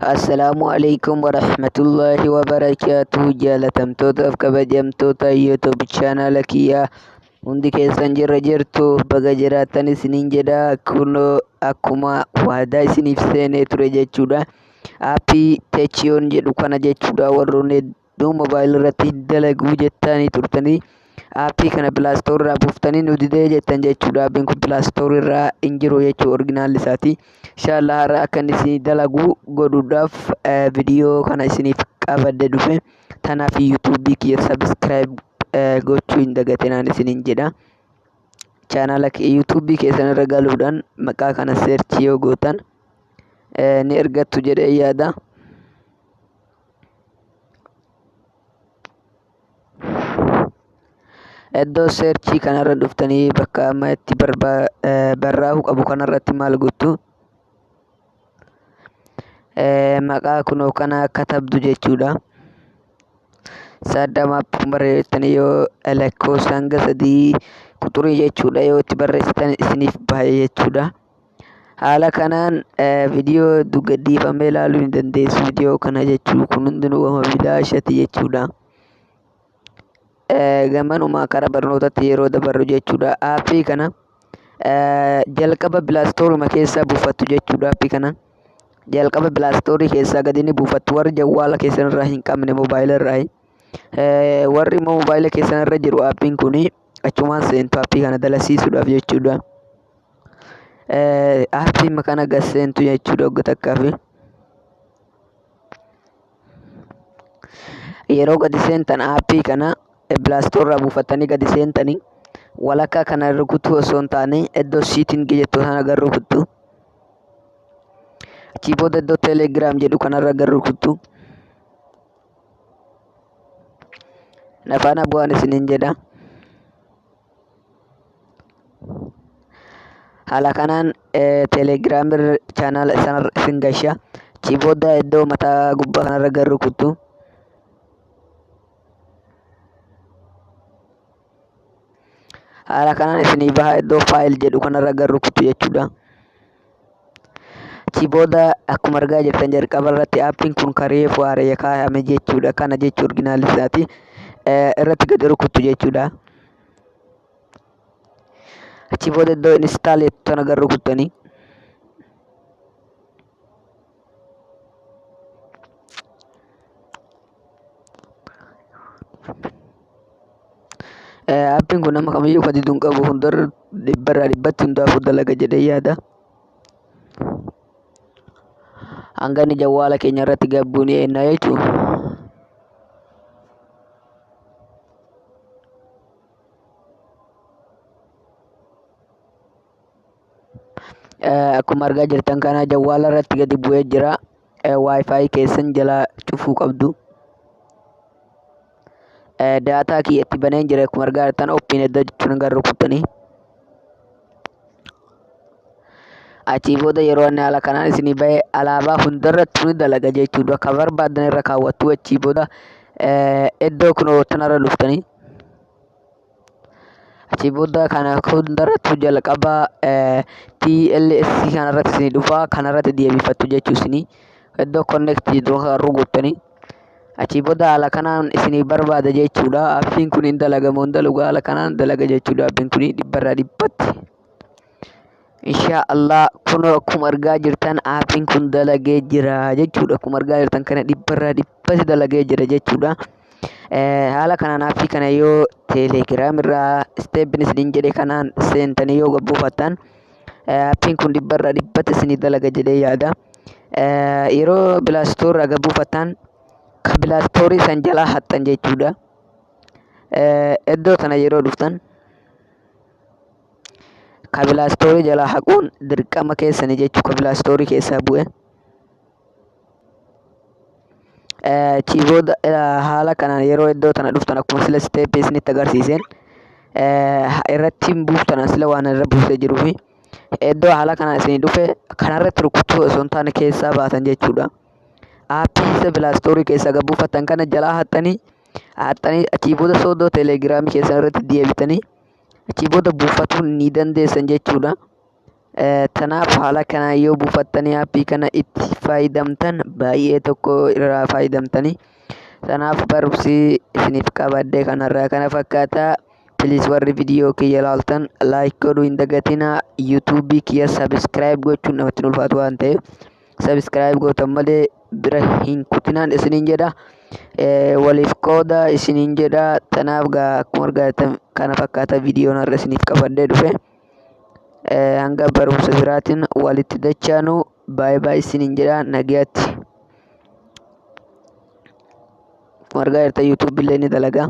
Assalaamu Aleykum Warahmatullaahi Wabarakaatuh. Jaalatamtootaaf kabajamtoota YouTube chaanaala kiyyaa hundi keessan jirra jirtu, baga jiraattan isiniin jedha. Kunoo akkuma waadaa isiniif seenee ture jechuudha. Aappii Techiyoon jedhu kana jechuudha, warroonni hedduu mobaayilii irratti dalaguu jettanii turtanii, aappii kana pilaastoor irraa buuftanii nu didee jettan jechuudha. Aappiin kun pilaastoor irraa hin jiru jechuu originaal isaati. Inshallah har'a akka inni isinii dalagu godhuudhaaf viidiyoo kana isiniif qabadde dhufe. Tanaaf YouTube kiyya subscribe gochuu hin dagatinaan isiniin jedha. Chaanaala YouTube keessan irra galuudhaan maqaa kana search yoo gootan ni argattu jedhee yaada. Iddoo seerchii kanarra dhuftanii bakka amma itti barraa'uu qabu kanarratti maal goottu? Maqaa kunoo kana katabdu jechuudha. Saaddaa maap barreessitanii yoo lakkoofsa hanga 3 quxurii jechuudha yoo itti barreessitan isiniif bahe jechuudha. Haala kanaan viidiyoo hedduu gadhiifamee ilaaluu ni dandeessu. Viidiyoo kana jechuun kun hundinuu wama bilaashati jechuudha. Gamanumaa karaa barnootatti yeroo dabarru jechuudha. Aappii kana jalqaba bilaastooruma keessaa buufattu jechuudha. Aappii kana jalqaba bilaastoorii keessaa gadi ni buufattu, warri jawwaala keessan irraa hin qabne moobaayila irraa. Warri immoo moobaayila keessan irra jiru aappiin kun achumaan seentu aappii kana dalasiisuudhaaf jechuudha. Aappii kana gad seentu jechuudha wagga takkaafi. Yeroo gadi seentan aappii kana pilaastoor irraa buufattanii gadi seentanii walakkaa kana rukutuu osoo hin taane iddoo siitingii jettu sana gad rukuttu. Achii booda iddoo teelegiraam jedhu kanarra gad rukuttu. Na faana bu'aan isiniin jedha. Haala kanaan teelegiraam chaanaala sanarra isin gasha. Achii booda iddoo mataa gubbaa kanarra gad rukuttu. Haala kanaan isinii baha, iddoo faayil jedhu kanarra gad rukuttu jechuudha. Achii booda akkuma argaa jirtan jalqaba irratti aappiin kun kan reefu haara'ee kaa'ame jechuudha. Kana jechuun originaal isaati. Irratti gad rukuttu jechuudha. Achii booda iddoo install jettu tana gad rukuttanii. Aappiin kun nama kamiyyuu kan didu hin qabu, hundarra dhibbarraa dhibbatti hundaafuu dalaga jedhee yaada. Hanga inni jawwaala keenya irratti gabbuu ni eenna jechuudha. Akkuma argaa jirtan kana jawwaala irratti gadi bu'ee jira. Wi-Fi keessan jalaa cufuu qabdu. Daataa kiyya itti baneen jira, akkuma argaa jirtan open edda jechuun gara rukuttanii. Achii booda yeroo inni haala kanaan isinii bahe alaabaa hundarratti ni dalaga jechuudha. Kan barbaadan irra kaawwattu. Achii booda iddoo kunoo tanarra dhuftanii. Achii booda kana hundarrattuu jalqaba TLS kanarratti isinii dhufa, kanarratti deebifattu jechuu isinii. Iddoo connect jedhu kan rukuttanii. Achii booda haala kanaan isinii barbaada jechuudha. Aappiin kun hin dalagamu hin dalagu, haala kanaan dalaga jechuudha. Aappiin kun dhibbarraa dhibbatti. Inshaa Allah kunoo akkuma argaa jirtan aappiin kun dalagee jira jechuudha. Akkuma argaa jirtan kana dhibbarraa dhibbatti dalagee jira jechuudha. Haala kanaan aappii kana yoo teelegiraam irraa isteeppiin isiniin jedhe kanaan seentanii yoo buufattan aappiin kun dhibbarraa dhibbatti isinii dalaga jedhee yaada. Yeroo bilaastoor irraa gad buufattan ka bilaastoorii san jalaa haxxan jechuudha. Iddoo tana yeroo dhuftan ka bilaastoorii jalaa haquun dirqama keessanii jechuu, ka bilaastoorii keessaa bu'e. Achii booda haala kanaan yeroo iddoo tana dhuftan akkuma sila isteeppii isinitti agarsiiseen irratti hin buuftan, sila waan irra buusee jiruufi iddoo haala kanaan isinii dhufe kanarratti rukutuu osoo hin taane keessaa baatan jechuudha. Aappii isa bilaastoorii keessaa gad buufattan kana jalaa haxxanii haxxanii achii booda soodoo teelegiraamii keessan irratti deebitanii achii booda buufatuu ni dandeessan jechuudha. Tanaaf haala kanaan yoo buufattanii aappii kana itti fayyadamtan baay'ee tokko irraa fayyadamtanii. Tanaaf barumsi isiniif qabadhe kanarraa kana fakkaata. Please, warri viidiyoo kiyya ilaaltan like godhuu hin dagatinaa. YouTube kiyya subscribe gochuun namatti hin ulfaatu waan ta'eef subscribe gootan malee bira hin kutinaan isiniin jedha. Waliif qooda isiniin jedha. Tanaaf gaa akkuma argitan kana fakkaata viidiyoon har'a isiniif qabadhee dhufe. Hanga barumsa biraatiin walitti dachaanu, baay'ee baay'ee isiniin jedha, nagaatti. Akkuma argaa jirtan YouTube illee ni dalaga.